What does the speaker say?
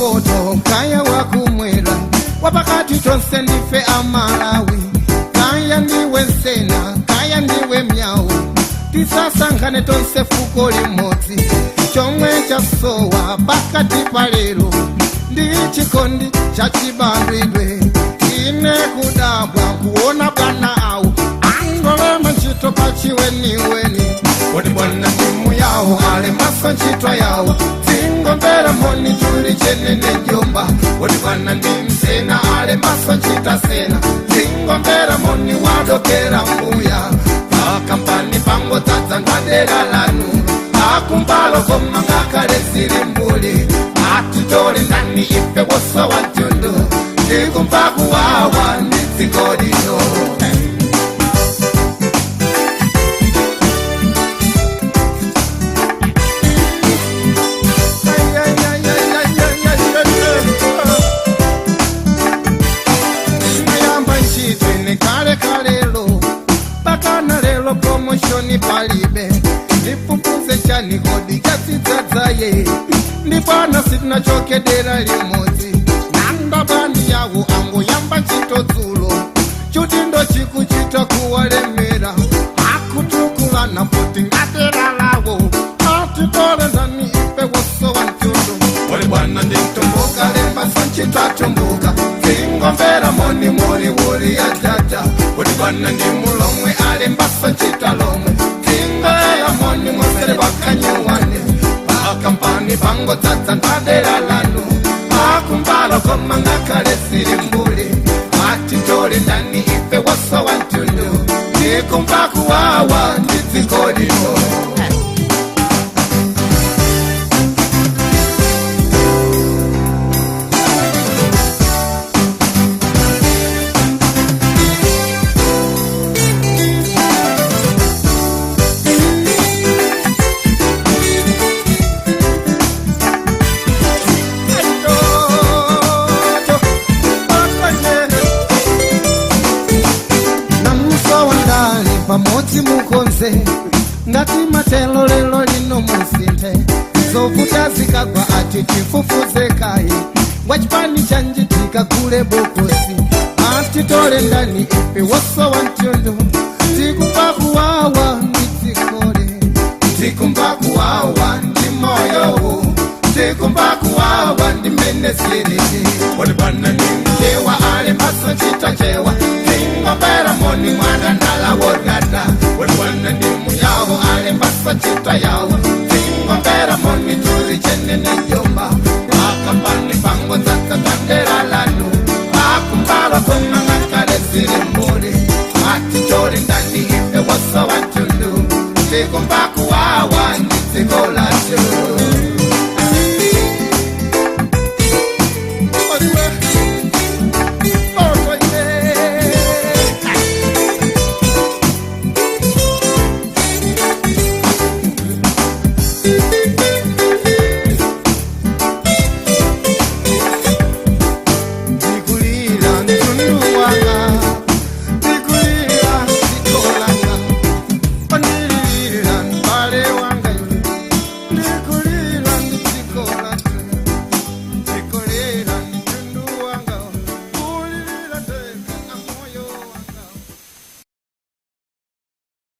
Wakumpoto kaya wakumwera, wapakati, tonse ndife Amalawi. Kaya ndiwe Nsena, kaya ndiwe Myawu, tisasankhane, tonse fuko limodzi. Chomwe chasowa pakati pa lero ndi chikondi chachibadwidwe. Ine kudabwa kuona bwana awo angolema ntchito pachiweniweni. Kodi bwana timu yawo alembaso ntchito yawo, tingomvera moni tuli chenene jomba. Kodi bwana ndi Msena alembaso ntchito sena, tingomvera moni wadokera mbuya. Pakampani pangodzadza ndwadera lanu akumbalo, koma ngakhale zili mbuli, atitole ndani ife wosowa mtundu? Ndikumva kuwawa ndi dziko lino. Mayamba ntchito ine kale kalelo, pakana lero promotion palibe. Ndifufuze chani kodi chatsidzadzaye? Ndipana sitinachokedera limodzi, nandabani yawo angoyamba ntchito dzulo, chutindo chikuchita kuwalemera, akutukulana poti ngatera lawo. Atitole ndani ife wosowa mtundu? Oli bwana ndintumbuka lemba sonchitatumbuka, zingomvera moni mori wori yatata. Oli bwana ndi Mulomwe alemba sonchita lomwe, zingomvera moni mosere bakanyuwane. Pakampani pangodzadza ndadera lanu akumbalo, koma ngakhale zili mbuli, atitole ndani ife wosowa mtundu? Ndikumva kuwawa ndi dziko lino. Namusowa ndale pamodzi mukonze ngati matelo lero lino musinthe. Zovuta zikagwa ati tifufuze kayi wachipani chanji, tikagule bokosi. Atitole ndani ife wosowa mtundu? Tikumva kuwawa ndi dzikole, tikumva kuwawa ndi moyowu, tikumva kuwawa ndi mene zilili. Kodi bwana ndi Mchewa alembaso ntchito Chewa, tingomvera moni mwana ndala wodada. Kodi bwana ndi Muyawo alembaso ntchito yawo, tingomvera moni tuli chenene jomba. Pakampani pangodzadza bandera lanu akumbalo, koma ngakhale zili mbuli, atitole ndani ife wosowa mtundu? Tikumva